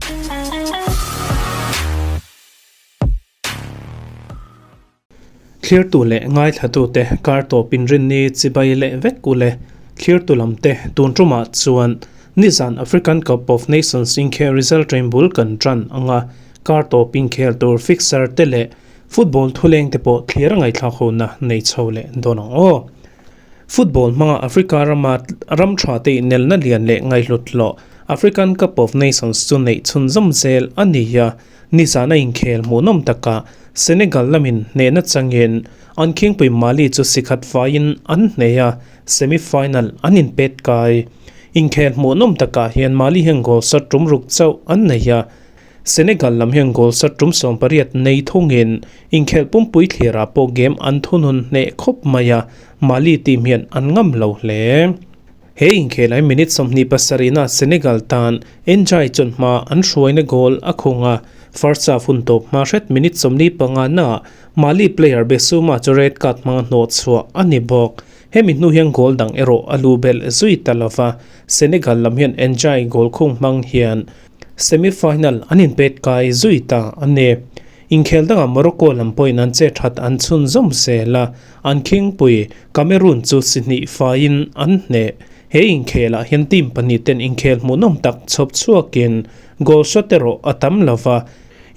Thlirtu leh ngaithlatute kar tawp inrinni chibai leh vek u le. Thlirtu lamte tun tumah chuan nizan African Cup of Nations inkhel result rainbul kan tan anga kar tawp inkhel tur fixer te leh football thuleng te pawh thlir a ngaihthlak hona nei chho leh dawn ang aw. Football hmanga Africa rama ram tha te inelna lian leh ngaihhlut hlawh African Cup of Nations chu neih chhunzawm zel a ni a, nizan a inkhel hmuhnawm takah Senegal lamin hnehna changin an khingpui Mali chu sikhat faiin an hneh a, semi-final an inpet kai. Inkhel hmuhnawm takah hian Mali hian goal shot tum ruk chauh an nei a, Senegal lam hian goal shot tum 18 nei thungin inkhelh pumpui thlirah pawh game an thunun hneh khawp mai a, Mali team hian an ngam lo hle. He inkhelh ai minute 27 na Senegal tan Ndiaye chuan hma an hruaina goal a khung a, first half hun tawp hma hret minute 45 na Mali player Bissouma chu red card hmanga hnawh chhuah a ni bawk. Hemi hnu hian goal dang erawh a lu belh zui ta lova, Senegal lam hian Ndiaye goal khung hmang hian Semi-final an inpet kai zui ta a ni. Inkhel dangah Morocco lam pawhin an che that an chhunzawm zel a, an khingpui Cameroon chu si hnih faiin an hneh. He inkhelah hian team pahnih ten inkhel hmuhnawm tak chhawp chhuakin goal shot erawh a tam lo va,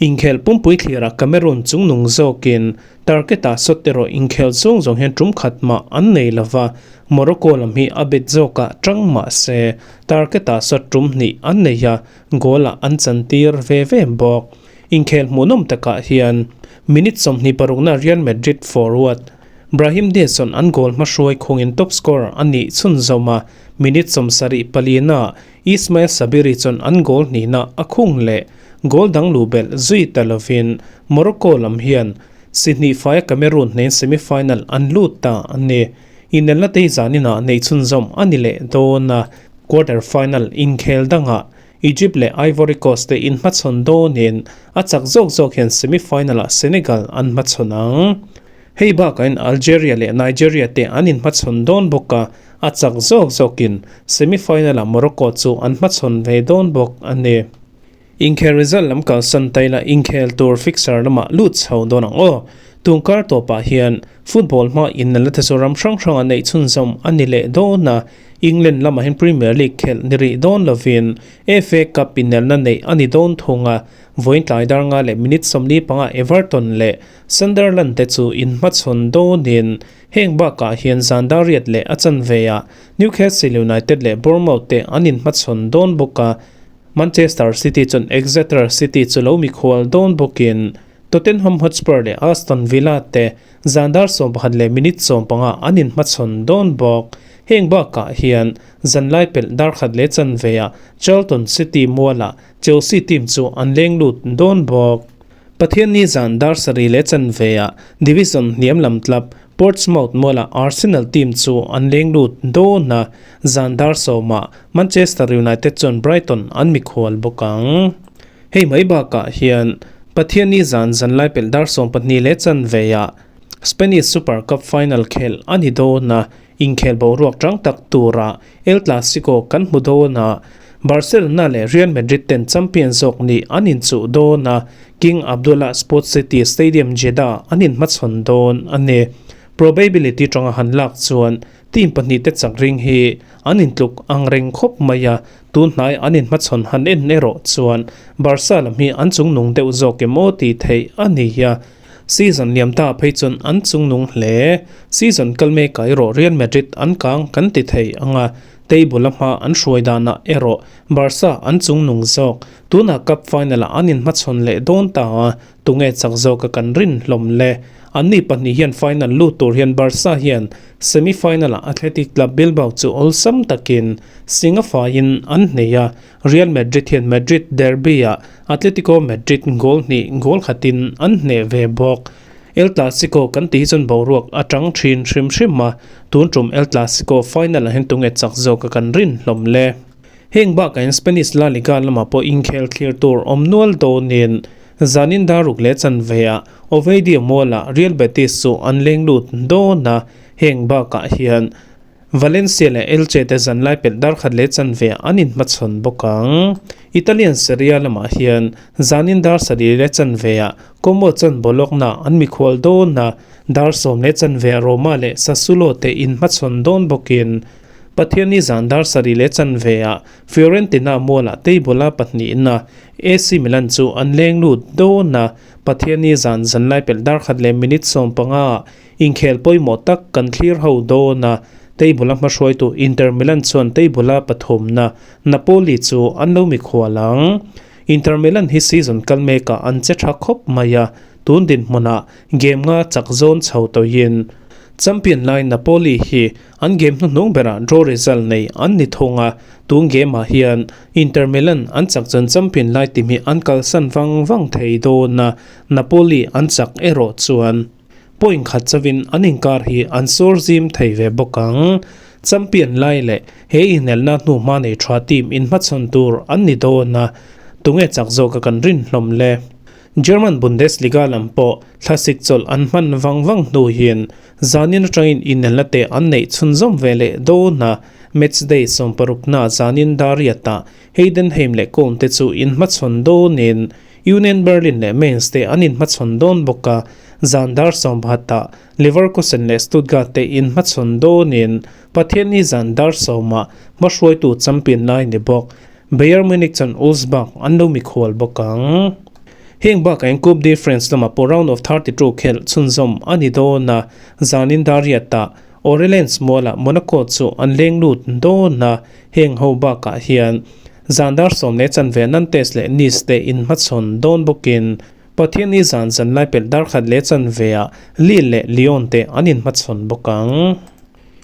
inkhel pumpui thlirah Cameroon chungnung zawkin Target-ah shot erawh inkhel zawng zawng hian tum khat mah an nei lo va, Morocco lam hi a bet zawkah tang mah se target-ah shot tum hnih an nei a, goal-ah an chantir ve ve bawk. Inkhel hmuhnawm takah hian minute 26-na Real Madrid forward Brahim Diaz chuan an goal hmahruai khungin top scorer a nih chhunzawm a, minute 74-na Ismail Sabiri chuan an goal hnihna a khung leh. Goal dang luh belh zui ta lovin Morocco lam hian si hnih faia Cameroon hnen semi-final an lut ta a ni. Inelna te hi zaninah neih chhunzawm a ni leh dawn a, quarter final inkhel dangah Egypt leh Ivory Coast te inhmachhawn dawnin a chak zawk zawk hian semi-final-ah Senegal an hmachhawn ang. Hei bakahin Algeria leh Nigeria te an inhmachhawn dawn bawk a, a chak zawk zawkin semi-final-ah Morocco chu an hmachhawn ve dawn bawk a ni. Inkhel result lam kalsan taila inkhel tur fixture lamah lut chho dawn ang aw. Tun kar tawpah hian football hma innalna te chu ram hrang hranga neih chhunzawm a ni leh dawn a, England lamah hian Premier League khelh ni rih dawn lovin FA Cup inelna neih a ni dawn thung a, vawiin tlai dar nga leh minute 45 Everton leh Sunderland te chu inhmachhawn dawnin heng bakah hian zan dar riat leh a chanveah Newcastle United leh Bournemouth te an inhmachhawn dawn bawk a, Manchester City chuan Exeter City chu lo mikhual dawn bawkin Tottenham Hotspur leh Aston Villa te zan dar 11 leh minute 15 an inhmachhawn dawn bawk. Heng bakah hian zanlai pelh dar khat leh chanveah Charlton City mualah Chelsea team chu an leng lut dawn bawk. Pathianni zan dar sarih leh chanveah Division hniam lam club Portsmouth mualah Arsenal team chu an leng lut dawn a, zan dar sawmah Manchester United chuan Brighton an mikhual bawk ang. Hei mai bakah hian Pathianni zan zanlai pelh dar 12 leh chanveah Spanish Super Cup final khelh a ni dawn a, inkhel boruak tang tak turah El Clasico kan hmu dawn a, Barcelona leh Real Madrid ten champion zawk nih an inchuh dawn a, King Abdullah Sports City Stadium Jeddah an inhmachhawn dawn a ni. Probability tanga han lak chuan team pahnih te chak ring hi an intluk ang reng khawp mai a, tun hnai an inhmachhawn han en erawh chuan Barca lam hi an chungnung deuh zawk em aw tih theih a ni a. Season liam ta phei chuan an chungnung hle. Season kal mek ah erawh Real Madrid an kang kan ti thei ang a, table a hma an hruai danah erawh Barca an chungnung zawk. Tunah cup final ah an inhmachhawn leh dawn ta a, tunge chak zawk a kan rin hlawm le. Anni pahnih hian final lut tur hian Barca hian semi final ah Athletic Club Bilbao chu awlsam takin singafaiin an hnei a, Real Madrid hian Madrid derby-ah Atletico Madrid goal hnih goal khatin an hneh ve bawk. El Clasico kan tih hi chuan boruak a tang thin hrim hrim a, tun tum El Clasico final ah hian tunge chak zawk a kan rin hlawm le. Heng bakah hian Spanish La Liga lamah pawh inkhel thlir tur awm nual dawnin zanin daruk leh chanveah Ovedio Mall-ah Real Betis chu an leng lut dawn a, heng bakah hian. Valencia leh Elche te zanlai pelh dar khat leh chanve an inhmachhawn bawk ang. Italian Serie A lamah hian zanin dar sarih leh chanveah Como chuan Bologna an mikhual dawn a, dar sawm leh chanveah Roma leh Sassuolo te inhmachhawn dawn bawkin Pathianni zan dar sarih leh chanveah Fiorentina mualah table-a pahnihna AC Milan chu an leng lut dawn a, Pathianni zan zanlai pelh dar khat leh minute 15 ah Inkhel pawimawh tak kan thlir ho dawn a, table-a hmahruaitu Inter Milan chuan table-a pathumna Napoli chu an lo mikhual ang. Inter Milan hi season kal mekah an che tha khawp mai a, tun dinhmunah game nga chak zawn chho tawhin champion lai Napoli hi an game hnuhnung berah draw result nei an ni thung a, tun game-ah hian Inter Milan an chak chuan champion lai team hi an kalsan vang vang thei dawn a, Napoli an chak erawh chuan. Point khat chauhin an inkar hi an sawr zim thei ve bawk ang. Champion lai leh he inelna hnuhma nei tha team inhmachhawn tur an ni dawn a, tunge chak zawka kan rin hlawm le? German Bundesliga lam pawh thlasik chawlh an hman vang vang hnuin zanin atangin inelna te an neih chhunzawm ve leh dawn a, matchday 60na zanin Dariat-ah Heidenheim leh Köln te chu inhmachhawn dawnin Union Berlin leh Mainz te an inhmachhawn dawn bawk a, zan dar 11ah Leverkusen leh Stuttgart te inhmachhawn dawnin Pathianni zan dar 10ah hmahruaitu champion lai ni bawk Bayern Munich chuan Wolfsburg an lo mikhual bawk ang. Heng bakah hian Coupe de France lamah pawh round of 32 khelh chhunzawm a ni dawn a, zanin dar riatah Orleans mualah Monaco chu an leng lut dawn a, heng ho bakah hian Zan dar sawm leh chanve Nantes leh Nice te inhmachhawn dawn bawkin Pathianni zan zanlai pelh dar khat leh chanveah Lille leh Lyon te an inhmachhawn bawk ang.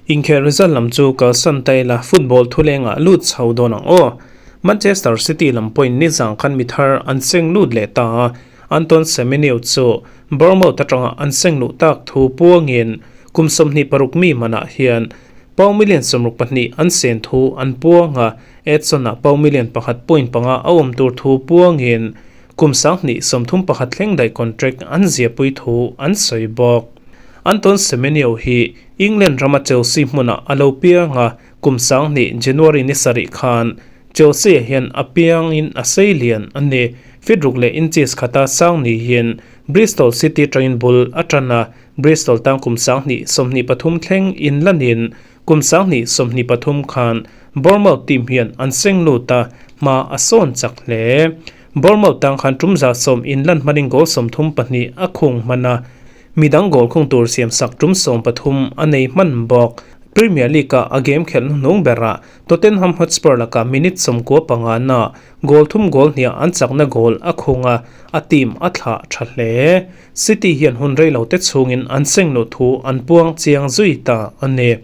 Inkhel result lam chu kalsan ta ila football thulengah lut chho dawn ang aw. Manchester City lam pawhin nizang khan mi thar an seng lut leh ta a, Anton Semenyo chu Bournemouth atanga an seng luh tak thu puangin kum 26 mi manah hian pound million 62 an sen thu an puang a, Edson-ah pound million 1.5 a awm tur thu puangin kum 2031 thleng daih contract an ziahpui thu an sawi bawk. Anton Semenyo hi England rama Chelsea hmunah a lo piang a, kum 2000 January ni sarih khan Chelsea-ah hian a piangin a sei lian a ni. Feet ruk leh inches khata sang niin Bristol City atangin bul a tan a, Bristol tang kum 2023 thleng inlanin Kum 2023 khan Bournemouth team hian an seng lut a, hma a sawn chak hle. Bournemouth tang khan tum 110 inlan hmanin goal 32 a khung hman a, midang goal khung tur siam sak tum 13 a nei hman bawk. Premier League-a a game khelh hnuhnung berah Tottenham Hotspur lakah minute 95 na goal thum goal hniah an chakna goal a khung a, a team a thlah tha hle. City hian hun rei lo te chhungin an seng luh thu an puang chiang zui ta a ni.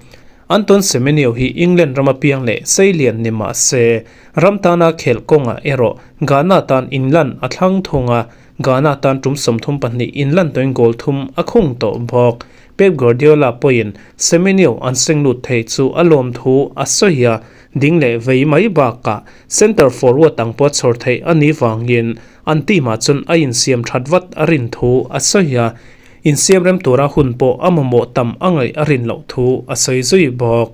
Anton Semenyo hi England rama piang leh sei lian ni mah se, ram tana khelh kawngah erawh Ghana tan inlan a thlang thung a, Ghana tan tum 32 inlan tawhin goal thum a khung tawh bawk. Pep Guardiola pawhin Semenyo an seng lut thei chu a lawm thu a sawi a, ding leh vei mai bakah centre forward ang pawh chhawr theih a nih vangin An team-ah chuan a insiam that vat a rin thu a sawi a, insiam rem tura hun pawh a mamawh tam a ngaih a rin loh thu a sawi zui bawk.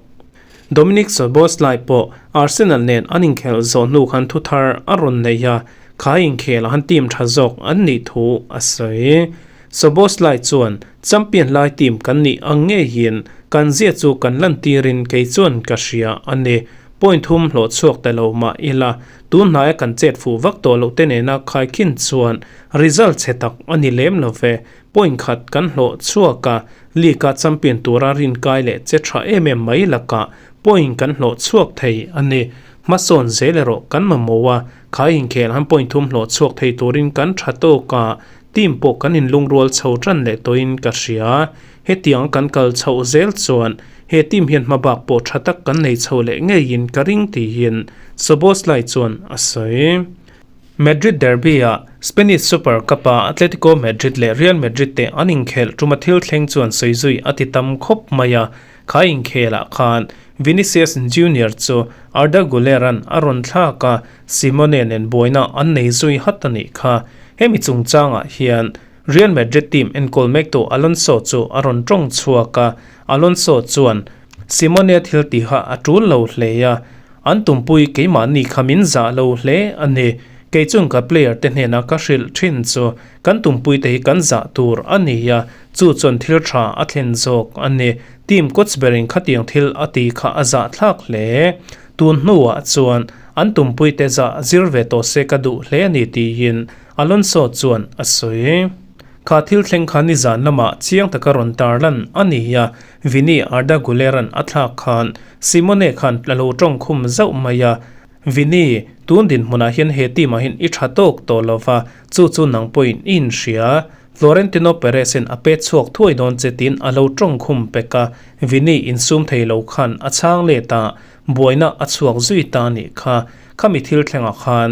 Dominik Szoboszlai pawh Arsenal nen an inkhelh zawh hnu khan thu thar a rawn nei a, kha inkhel han team tha zawk an nih thu a sawi. Szoboszlai chuan, Champion lai team kan nih ang ngeiin kan zia chu kan lantirin kei chuan ka hria a ni. Point thum hlawh chhuak ta lo mah ila, Tun hnaia kan chet fuh vak tawh loh te nena khaikhin chuan result chhe tak a ni lem lo ve. Point khat kan hlawh chhuak a, league-a champion tura rinkai leh che tha em em mai lakah point kan hlawh chhuak thei a ni. Hmasawn zel erawh kan mamawh a, kha inkhel han point thum hlawh chhuak thei turin kan tha tawk a, team pawh kan inlungrual chho tan leh tawhin ka hria. Hetiang kan kal chhoh zel chuan he team hian hmabak pawh tha tak kan nei chho leh ngeiin ka ring tiin Szoboszlai chuan a sawi. Madrid derby-ah Spanish Super Cup-a Atletico Madrid leh Real Madrid te an inkhelh tuma thil thleng chuan sawi zui a ti tam khawp mai a, kha inkhelah khan Vinicius Junior chu Arda Guler-a'n a rawn thlak a, Simeone nen buaina an nei zui hat a nih kha. Hemi chungchangah hian Real Madrid team enkawl mektu Alonso chu a rawn tawng chhuak a, Alonso chuan, Simone thil tiha a tul lo hle a, an tumpui keimahni kha min zah lo hle a ni. Kei chuan ka player te hnena ka hrilh thin chu kan tumpui te hi kan zah tur a ni a, chu chuan thil tha a thlen zawk a ni. Team coach berin khatiang thil a ti kha a zah thlak hle. Tun hnuah chuan an tumpui te zah zir ve tawh se ka duh hle a ni tiin Alonso chuan a sawi. Kha thil thleng kha nizan lamah chiang taka rawn tarlan a ni a, Vini Arda Guler-a'n a thlak khan Simone khan a lo tawng khum zauh mai a, Vini, tun dinhmunah hian he team-ah hian i tha tawk tawh lo va, chu chu nang pawhin i inhria. Florentino Perez-in a pet chhuak thuai dawn che tiin a lo tawng khum pek a, Vini insum thei lo khan a chhang let a, buaina a chhuak zui ta a nih kha. Khami thil thlengah khan.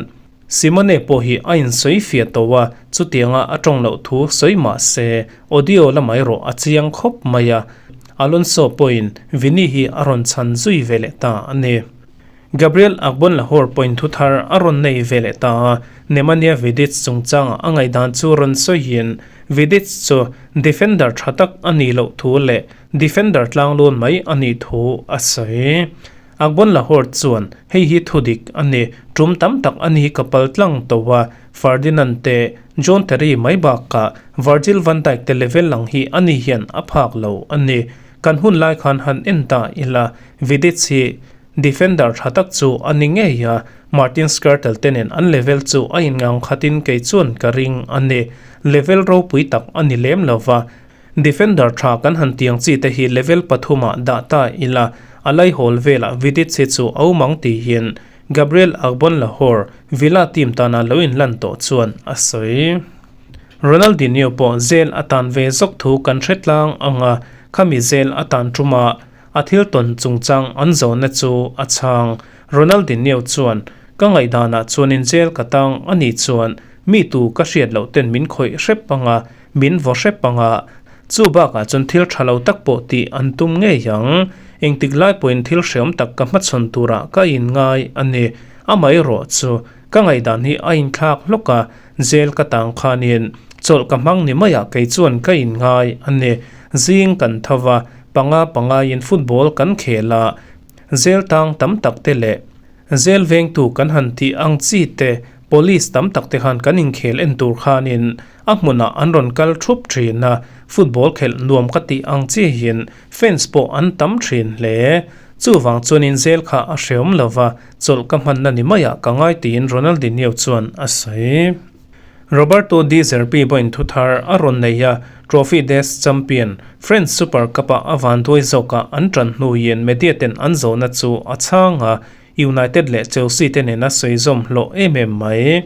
Simone pawh hi a insawi fiah tawh a, chutianga a tawng loh thu sawi mah se, audio lamah erawh a chiang khawp mai a. Alonso pawhin Vini hi a rawn chhan zui ve leh ta a ni. Gabriel Agbonlahor pawhin thu thar a rawn nei ve leh ta a, Nemanja Vidic chungchanga a ngaihdan chu rawn sawiin, Vidic chu defender tha tak a nih loh thu leh defender tlanglun mai a nih thu a sawi. Agbonlahor chuan, Hei hi thu dik a ni, tum tam tak a ni ka pal tlang tawh a, Ferdinand te, John Terry mai bakah Virgil van Dijk te level lang hi a ni hian a phak lo a ni. Kan hun lai khan han en ta ila, Vidic hi defender tha tak chu a ni ngei a, Martin Skrtel te nen an level chu a inngang khatin kei chuan ka ring a ni. Level ropui tak a ni lem lo va, Defender tha kan han tiang chi te hi level pathum ah dah ta ila, a laihawl velah Vidic hi chu a awm ang tihin Gabriel Agbonlahor, Villa team tana lo inlan tawh chuan a sawi. Ronaldinho pawh zel a tan ve zawk thu kan hre tlang ang a, khami zel a tan ṭuma a thil tawn chungchang an zawhna chu a chhang. Ronaldinho chuan, Ka ngaihdanah chuanin jail ka tang a nih chuan mi tu ka hriat loh ten min khawih hrep ang a, Min vaw hrep ang a, chu bakah chuan thil tha lo tak pawh tih an tum ngei ang. Engtik lai pawhin thil hreawm tak ka hmachhawn turah ka inngai a ni. Amaherawh chu, ka ngaihdan hi a inthlak hlawk a, jail ka tang khanin chawlh ka hmang ni maiah kei chuan ka inngai a ni. Zing kan tho va, panga pangaiin football kan khel a, jail tang tam tak te leh Zel vengtu kan han tih ang chi te, police tam tak te khan kan inkhel en tur khanin a hmunah an rawn kal thup thin a, football khelh nuam ka tih ang chi hian fans pawh an tam thin hle. Chuvang chuanin zel kha a hreawm lo va, chawlh ka hmanna ni maiah ka ngai tiin Ronaldinho chuan a sawi. Roberto De Zerbi pawhin thu thar a rawn nei a, Trophy des Champion, French Super Cup-ah a vanduai zawkah an ṭan hnuin media ten an zawhna chu a chhang a, United leh Chelsea te nena sawi zawm hlawh em em mai.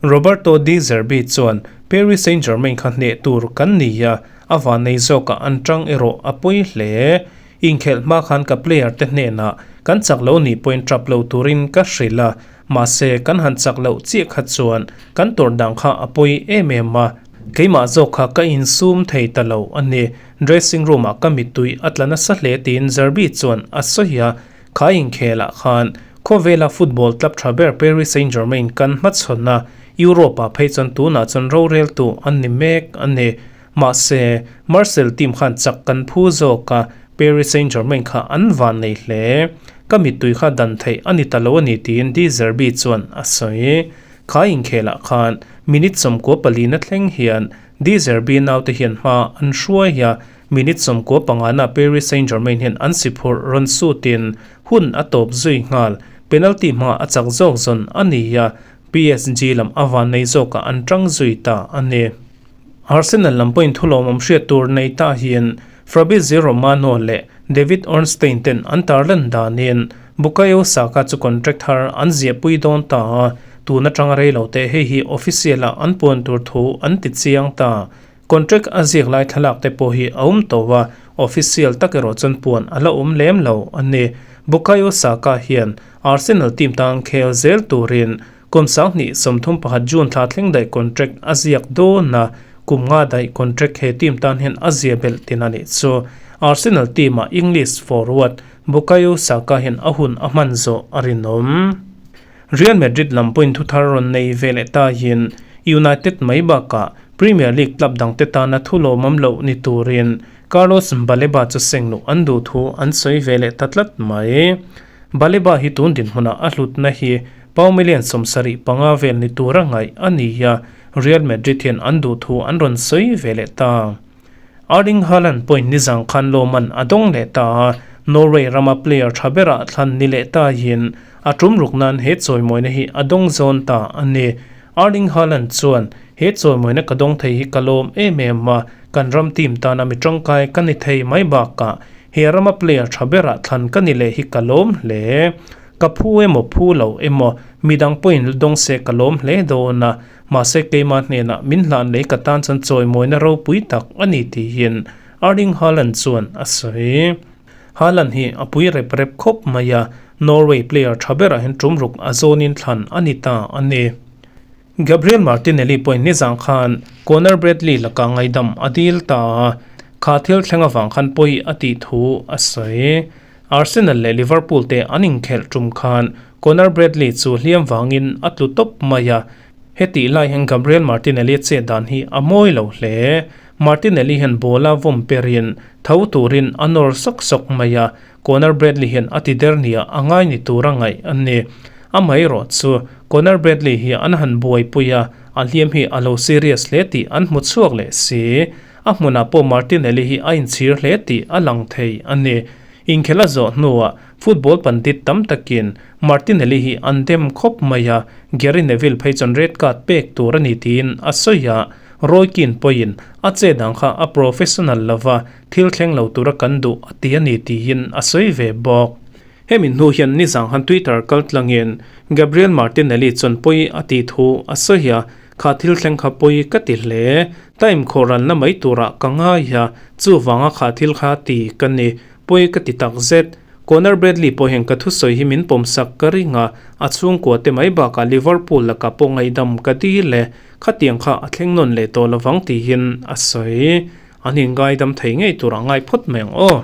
Roberto De Zerbi chuan, Paris Saint-Germain kha hneh tur kan ni a, a vannei zawkah an ṭang erawh a pawi hle. Inkhelh hma khan ka player te hnenah kan chak lo nih pawhin ṭap lo turin ka hrilh a, Mahse, kan han chak loh chiah kha chuan kan tawrh dang kha a pawi em em a, keimah zawk kha ka insum thei ta lo a ni. Dressing room ah ka mittui a tla nasa hle tiin Zerbi chuan a sawi a, kha inkhelah khan khawvela football club tha ber Paris Saint-Germain kan hmachhawn a, Europe ah phei chuan tunah chuan roreltu an ni mek a ni. Mahse, Marcel team khan chak kan phu zawk a, Paris Saint-Germain kha an van nei hle. Ka mittui kha dan theih a ni ta lo a ni tiin De Zerbi chuan a sawi. Kha inkhelah khan minute 94 na thleng hian De Zerbi naute hian hma an hruai a, minute 95 na Paris Saint-Germain hian an si phurh rawn sutin hun a tawp zui nghal. Penalty hmangah a chak zawk zawn a ni a, PSG lam a van nei zawkah an tang zui ta a ni. Arsenal lam pawhin thulawmawm hriat tur nei ta hian Fabrizio Romano leh David Ornstein ten an tarlan danin Bukayo Saka chu contract thar an ziahpui dawn ta a, tun atanga rei lo teh hei hi official-a an puan tur thu an ti chiang ta. Contract a ziak lai thlalak te pawh hi a awm tawh a, official tak erawh chuan puan a la awm lem lo a ni. Bukayo Saka hian Arsenal team tan khel zel turin Kum 2031 June thla thleng daih contract a ziak dawn a, kum nga daih contract he team tan hian a zia belh tin a nih chu. Arsenal team ah English forward Bukayo Saka hian a hun a hman zawh a rinawm. Real Madrid lam pawhin thu thar rawn nei ve leh ta hian United mai bakah Premier League club dangte tana thu lawmawm loh ni turin Carlos Baleba chu seng luh an duh thu an sawi ve leh ta tlat mai. Baleba hi tun dinhmunah a hlutna hi pau million 75 vel ni tura ngaih a ni a, Real Madrid hian an duh thu an rawn sawi ve leh ta. Erling Haaland pawhin nizang khan lawmman a dawng leh ta a, Norway rama player tha berah thlan ni leh tahin a tum ruk nan he chawimawina hi a dawng zawn ta a ni. Erling Haaland chuan, He chawimawina ka dawng thei hi ka lawm em em a, kan ram team tana mi tangkai ka ni thei mai bakah he rama player tha berah thlan ka ni leh hi ka lawm hle. Ka phu emaw phu lo emaw midang pawhin dawng se ka lawm hle dawn a, Mahse keimah hnenah min hlan lei ka tan chuan chawimawina ropui tak a ni tiin Erling Haaland chuan a sawi. Haaland hi a pui rep rep khawp mai a, Norway player tha berah hian tum ruk a zawnin thlan a ni ta a ni. Gabriel Martinelli pawhin nizang khan Conor Bradley lakah ngaidam a dil ta a, kha thil thleng avang khan pawi a tih thu a sawi. Arsenal leh Liverpool te an inkhelh tum khan Conor Bradley chu hliam vangin a tlu tawp mai a, hetih lai hian Gabriel Martinelli chet dan hi a mawi lo hle. Martinelli hian ball a vawm perin tho turin a nawr sawk sawk mai a, Conor Bradley hian a ti der nia a ngai ni tura ngaih a ni. Amaherawh chu Conor Bradley hi an han buaipui a, a hliam hi a lo serious hle tih an hmu chhuak leh si. A hmunah pawh Martinelli hi a inchhir hle tih a lang thei a ni. Inkhel a zawh hnuah football pandit tam takin Martinelli hi an dem khawp mai a, Gary Neville phei chuan red card pek tur a ni tiin a sawi a, Roy Keane pawhin a che dang kha a professional lova thil thleng lo tura kan duh a ti a ni tiin a sawi ve bawk. Hemi hnu hian nizang han Twitter kal tlangin Gabriel Martinelli chuan pawi a tih thu a sawi a, Kha thil thleng kha pawi ka ti hle. Time khawhranna mai turah ka ngai a, chuvanga kha thil kha ti ka ni. Pawi ka ti tak zet. Conor Bradley pawh hian ka thusawi hi min pawmsak ka ring a, a chhungkua te mai bakah Liverpool lakah pawh ngaihdam ka dil e. Khatiang kha a thleng nawn leh tawh lovang tiin a sawi. An inngaidam thei ngei tur a ngai phawt mai ang aw.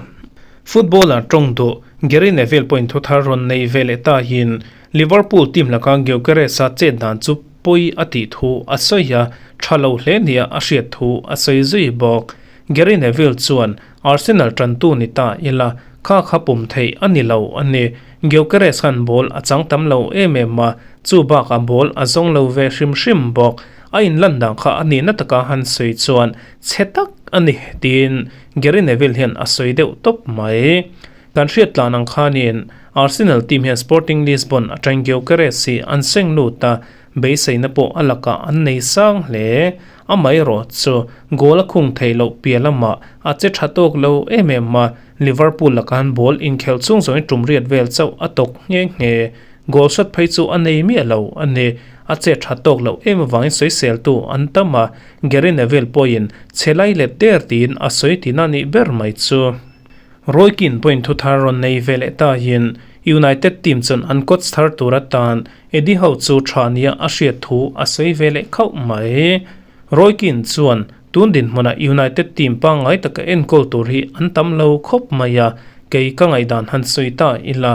Footballer tawng duh Gary Neville pawhin thu thar rawn nei ve leh ta hian Liverpool team laka Gyökeres-a chet dan chu pawi a tih thu a sawi a, tha lo hle nia a hriat thu a sawi zui bawk. Gary Neville chuan Arsenal tantu ni ta ila kha kha pum theih a ni lo a ni. Gyökeres khan ball a chang tam lo em em a, chu bakah ball a zawng lo ve hrim hrim bawk. A inlan dan kha a nihna taka han sawi chuan chhe tak a ni tiin Gary Neville hian a sawi deuh tawp mai. Kan hriat tlan ang khanin Arsenal team hian Sporting Lisbon atang Gyökeres hi an seng lut a, beiseina pawh a lakah an nei sang hle. Amaherawh chu goal a khung theih loh piah lamah a che tha tawk lo em em a, Liverpool lakah han ball inkhelh chung zawngin tum riat vel chauh a tawk nghe nghe. Goal shot phei chu a nei miah lo a ni. A che tha tawk loh em avangin sawiseltu an tam a, Gary Neville pawhin chhe lai let der tiin a sawi tina nih ber mai chu. Roy Keane pawhin thu thar rawn nei ve leh tahin United team chuan an coach thar tur atan Eddie Howe chu tha nia a hriat thu a sawi ve leh khauh mai. Roy Keane chuan tun dinhmunah United team pangngai taka enkawl tur hi an tam lo khawp mai a, kei ka ngaihdan han sawi ta ila.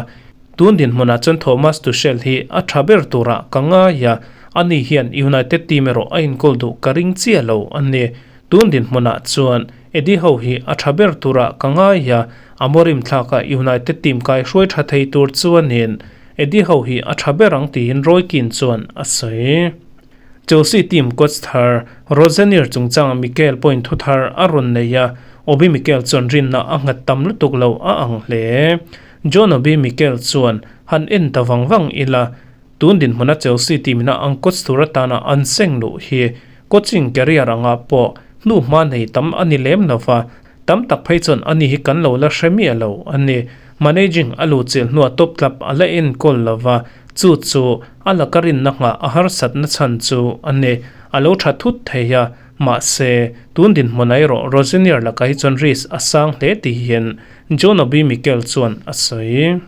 Tun dinhmunah chuan Thomas Tuchel hi a tha ber turah ka ngai a, ani hian United team erawh a enkawl duh ka ring chiah lo a ni. Tun dinhmunah chuan Eddie Howe hi a tha ber turah ka ngai a, Amorim thlaka United team kai hruai tha thei tur chuanin Eddie Howe hi a tha ber ang tiin Roy Keane chuan a sawi. Chelsea team coach thar Rosenior chungchanga Mikel pawhin thu thar a rawn nei a, Obi Mikel chuan rinna a nghat tam lutuk lo a ang hle. John Obi Mikel chuan han en ta vang vang ila, Tun dinhmuna Chelsea team ina ang coach tur atana an seng luh hi coaching career anga pawh hnuhma nei tam a ni lem lo va, tam tak phei chuan ani hi kan lo la hre miah lo a ni. Managing a luh chilh hnuah top club a la enkawl lo va, chu chu a laka rinna nghah a harsatna chhan chu a ni. A lo tha thut thei a, mahse tun dinhmunah erawh Rosenior lakah hi chuan risk a sang hle tihin John Obi Mikel chuan a sawi.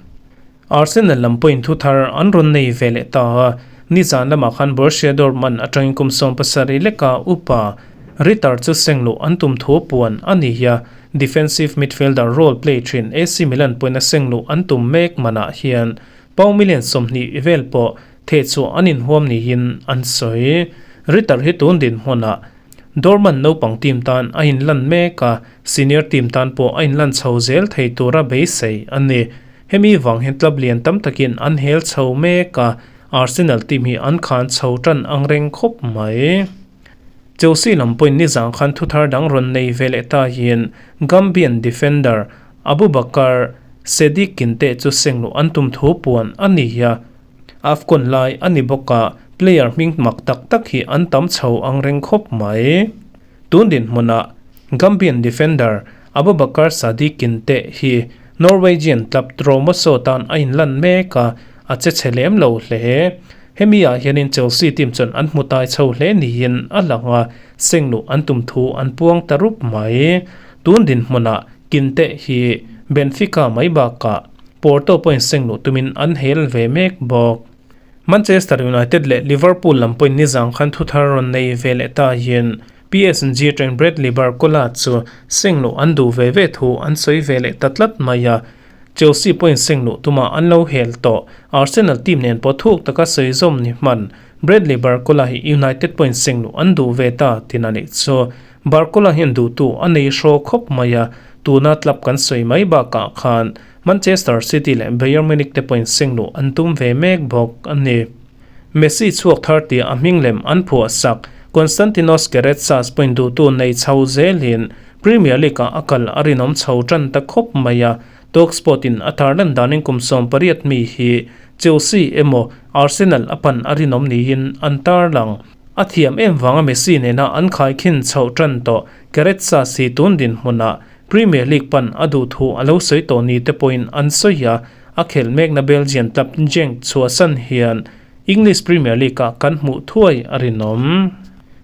Arsenal lam pawhin thu thar an rawn nei ve leh ta a, nizan lamah khan Borussia Dortmund atangin kum 70 leka upa Ritter chu seng luh an tum thu puan a ni a, defensive midfielder role play thin AC Milan pawhin a seng luh an tum mek manah hian pau million 20 vel pawh thehchhuah an inhuam niin an sawi. Ritter hi tun dinhmunah. Dortmund naupang team tan a inlan mek a, senior team tan pawh a inlan chho zel thei tura beisei a ni. Hemi vang hian club lian tam takin an hel chho mek a, Arsenal team hi an khan chho tan ang reng khawp mai. Chelsea lam pawhin nizan khan thuthar dang rawn nei ve leh ta hian Gambian defender Abubakar Sediq Kinteh chu sengluh an tum thu puan a ni a. AFCON lai a ni bawk a, player hming mak tak tak hi an tam chho ang reng khawp mai. Tun dinhmunah Gambian defender Abubakar Sadiq Kinteh hi Norwegian club Tromso tan a inlan mek a, a che chhe lem lo hle. Hemi ah hianin Chelsea team chuan an hmu tai chho hle niin a lang a, sengluh an tum thu an puang ta rup mai. Tun dinhmunah Kinteh hi Benfica mai bakah Porto pawhin sengluh tumin an hel ve mek bawk. Manchester United leh Liverpool lam pawhin nizang khan thuthar rawn nei ve leh ta hian PSG train Bradley Barcola chu sengluh an duh ve ve thu an sawi ve leh ta tlat mai a. Chelsea pawhin sengluh tumah an lo hel tawh. Arsenal team nen pawh thuk taka sawi zawm ni hman Bradley Barcola hi United pawhin sengluh an duh ve ta tin a nih chu. Barcola hian duhtu a nei hraw khawp mai a, tuna club kan sawi mai bakah khan Manchester City leh Bayern Munich te pawhin sengluh an tum ve mek bawk a ni. Messi chhuak thar tia a hming lem an phuah sak Konstantinos Karetsas pawhin duhtu nei chho zelin Premier League-ah a kal a rinawm chho tan ta khawp mai a, Talksport in a tarlan danin kum 18 mi hi Chelsea emaw Arsenal a pan a rinawm niin an tarlang. A thiam em vanga Messi nena an khaikhin chhoh tan tawh Karetsas hi tun dinhmunah Premier League pan a duh thu a lo sawi tawh ni te pawhin an sawi a, a khelh mekna Belgian club Genk chhuahsan hian English Premier League-ah kan hmuh thuai a rinawm.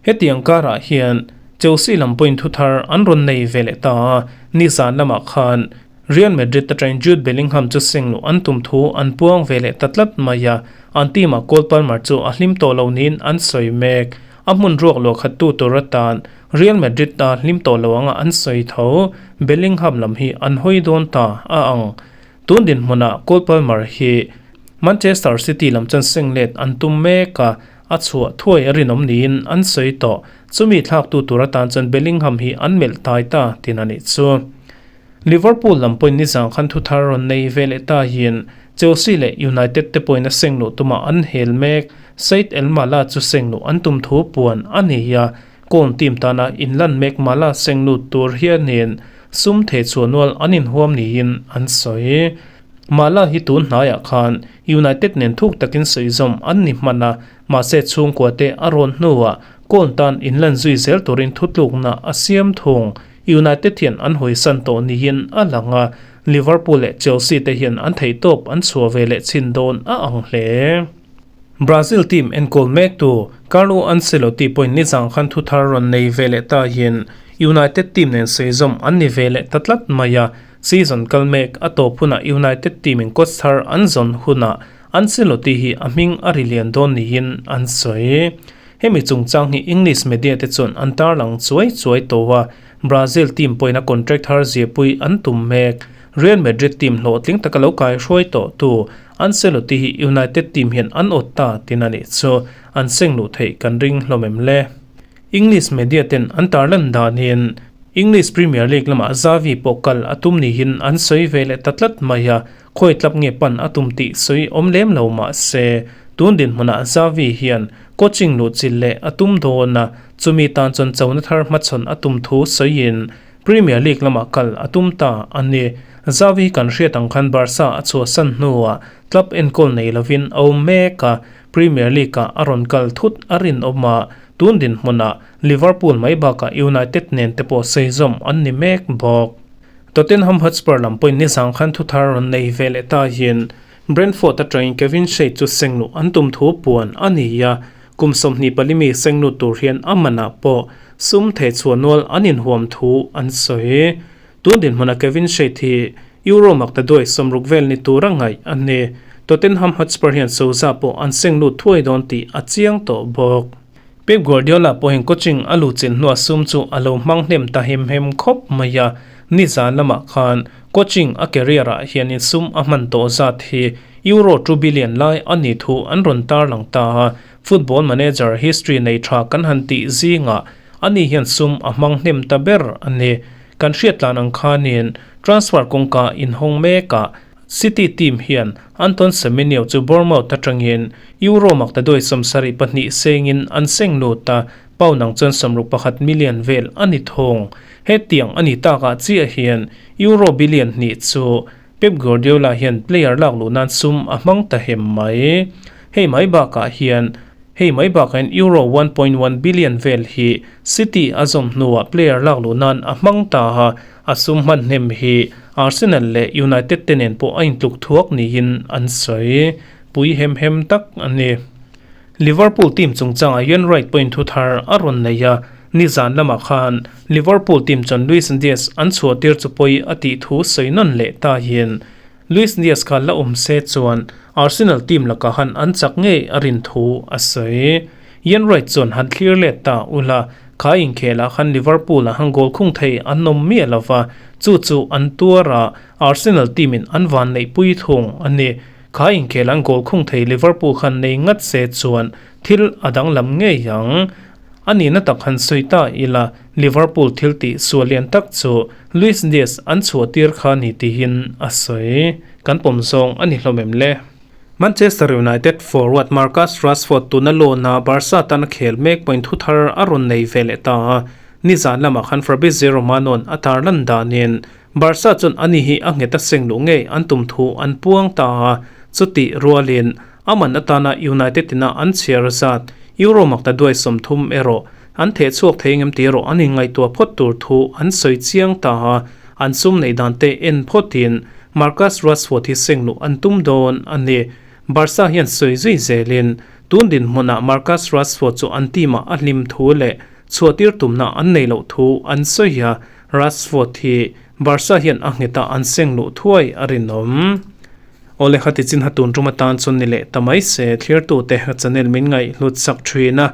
Hetiang karah hian Chelsea lam pawhin thuthar an rawn nei ve leh ta a, nizan lamah khan Real Madrid atangin Jude Bellingham chu sengluh an tum thu an puang ve leh ta tlat mai a, an team-ah Cole Palmer chu a hlim tawh lo niin an sawi mek. A hmun ruak luah khat tu tur atan Real Madrid a hlim tawh lo anga an sawi tho. Bellingham lam hi an hawi dawn ta a ang. Tun dinhmunah Cole Palmer hi Manchester City lam chuan seng let an tum mek a, a chhuah thuai a rinawm niin an sawi tawh. Chumi thlaktu tur atan chuan Bellingham hi an melh tai ta tin a nih chu. Liverpool lam pawhin nizan khan thuthar rawn nei ve leh ta hian Chelsea leh United te pawhin a seng luh tumah an hel mek. Said El Mala chu seng luh an tum thu puan a ni a, Kawng team tana inlan mek Mala seng lut tur hianin sum thehchhuah nual an inhuam niin an sawi. Mala hi tun hnaiah khan United nen thuk takin sawi zawm an ni hman a, mahse chhungkua te a rawn hnuah Kawng tan inlan zui zel turin thutlukna a siam thung. United hian an hawisan tawh niin a lang a, Liverpool leh Chelsea te hian an theihtawp an chhuah ve leh chhin dawn a ang hle. Brazil team enkawl mektu Carlo Ancelotti pawhin nizang khan thuthar rawn nei ve leh ta hian United team nen sawi zawm an ni ve leh ta tlat mai a, season kal mek a tawp hunah United team in coach thar an zawn hunah Ancelotti hi a hming a ri lian dawn niin an sawi. Hemi chungchang hi English media te chuan an tarlang chuai chuai tawh a, Brazil team pawhin a contract thar ziahpui an tum mek. Real Madrid team hlawhtling taka lo kaihruai tawh tu Ancelotti hi United team hian an awt ta tin a nih chu an seng luh theih kan ring hlawm em le? English media ten an tarlan danin English Premier League lamah Xavi pawh kal a tum niin an sawi ve leh ta tlat mai a, Khawi tlap nge pan a tum tih sawi awm lem lo mah se, tun dinhmunah Xavi hian coaching luh chilh leh a tum dawn a, chumi tan chuan chona thar hmachhawn a tum thu sawiin Premier League lamah kal a tum ta a ni. Xavi kan hriat ang khan Barca a chhuahsan hnuah club enkawl nei lovin a awm mek a, Premier League-ah a rawn kal thut a rinawm a, tun dinhmunah Liverpool mai bakah United nen te pawh sawi zawm an ni mek bawk. Tottenham Hotspur lam pawhin nizang khan thuthar rawn nei ve leh ta hian Brentford atangin Kevin Schade chu sengluh an tum thu puan a ni a, kum 24 mi senglut tur hian a manah pawh sum thehchhuah nual an inhuam thu an sawi. Tun dinhmunah Kevin Schade hi Euro makta duai 60 vel ni tura ngaih a ni. Tottenham Hotspur hian Souza pawh an senglut thuai dawn tih a chiang tawh bawk. Pep Guardiola pawhin coaching a luhchilh hnuah sum chu a lo hmang hnem ta hem hem khawp mai a, nizan lamah khan coaching a career ah hianin sum a hman tawh zat hi Euro 2 billion lai a nih thu an rawn tarlang ta a, football manager history nei tha kan han tih zingah Ani hian sum a hmang hnem ta ber a ni. Kan hriat tlan ang khanin transfer kawngka inhawng mekah City team hian Anton Semenyo chu Bournemouth atangin Euro maktaduai 72 sengin an seng lut a, pound ang chuan 61 million vel a ni thung. Hetiang a ni takah chiah hian Euro billion hnih chu Pep Guardiola hian player lak luh nan sum a hmang ta hem mai. Hei mai bakah hian Hei mai bakah hian Euro 1.1 billion vel hi City a zawm hnuah player lak luh nan a hmang ta a, a sum hman hnem hi Arsenal leh United te nen pawh a intluk thuak niin an sawi. Pui hem hem tak a ni. Liverpool team chungchangah Ian Wright pawhin thu thar a rawn nei a, nizan lamah khan Liverpool team chuan Luis Diaz an chhuah tir chu pawi a tih thu sawi nawn leh ta hian Luis Diaz kha la awm se chuan Arsenal team lakah han an chak ngei a rin thu a sawi. Ian Wright chuan han thlir let ta ula, kha inkhelah khan Liverpool-a han goal khung thei an awm miah lova, chu chu an tuar a, Arsenal team in an van neihpui thung a ni. Kha inkhel an goal khung thei Liverpool khan nei ngat se chuan thil a danglam ngei ang. A nihna tak han sawi ta ila, Liverpool thil tih sual lian tak chu Luis Diaz an chhuah tir kha ni tihin a sawi. Kan pawm zawng a ni hlawm em le? Manchester United forward Marcus Rashford tuna loan-a Barca tan a khel mek point thu thar a rawn nei ve leh ta a. Nizan lamah khan Fabrizio Romano-a'n a tarlan danin Barca chuan ani hi a nghet a seng luh ngei an tum thu an puang ta a, chutih rualin a man atana United ina an chhiar zat Euro makta duai 30 erawh an theh chhuak thei ngem tih erawh an inngaihtuah phawt tur thu an sawi chiang ta a, an sum neih dan te en phawtin Marcus Rashford hi seng luh an tum dawn a ni. Barca hian sawi zui zelin tun dinhmunah Marcus Rashford chu an team ah a hlim thu leh chhuahtir tumna an nei loh thu an sawi a, Rashford hi Barca hian a nghet a an seng luh thuai a rinawm. Awle khati chin ha tun tum atan chuan ni leh ta mai se thlirtute channel min ngaih hlut sak thin a,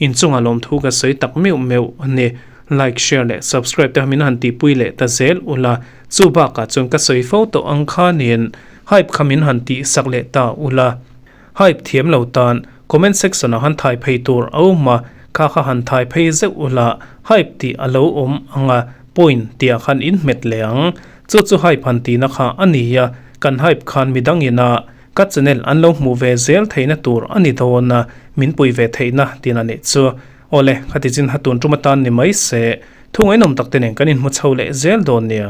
inchungah lawmthu ka sawi tak meuh meuh a ni. Like, share leh subscribe te min han tihpui leh ta zel ula, chu bakah chuan ka sawi fo tawh ang khanin hype kha min han tih sak leh ta ula. Hype thiam lo tan comment section ah han thai phei tur a awm a, kha kha han thai phei zeuh ula hype tih a lo awm ang a, point tih ah khan in hmet leh ang. Chu chu hype han tihna kha a ni a, kan hype khan midang ina ka channel an lo hmuh ve zel theihna tur a ni dawn a, min pui ve theihna tin a nih chu. Awle, khati chin ha tun tum atan ni mai se, thu ngainawm tak te nen kan inhmu chho leh zel dawn nia.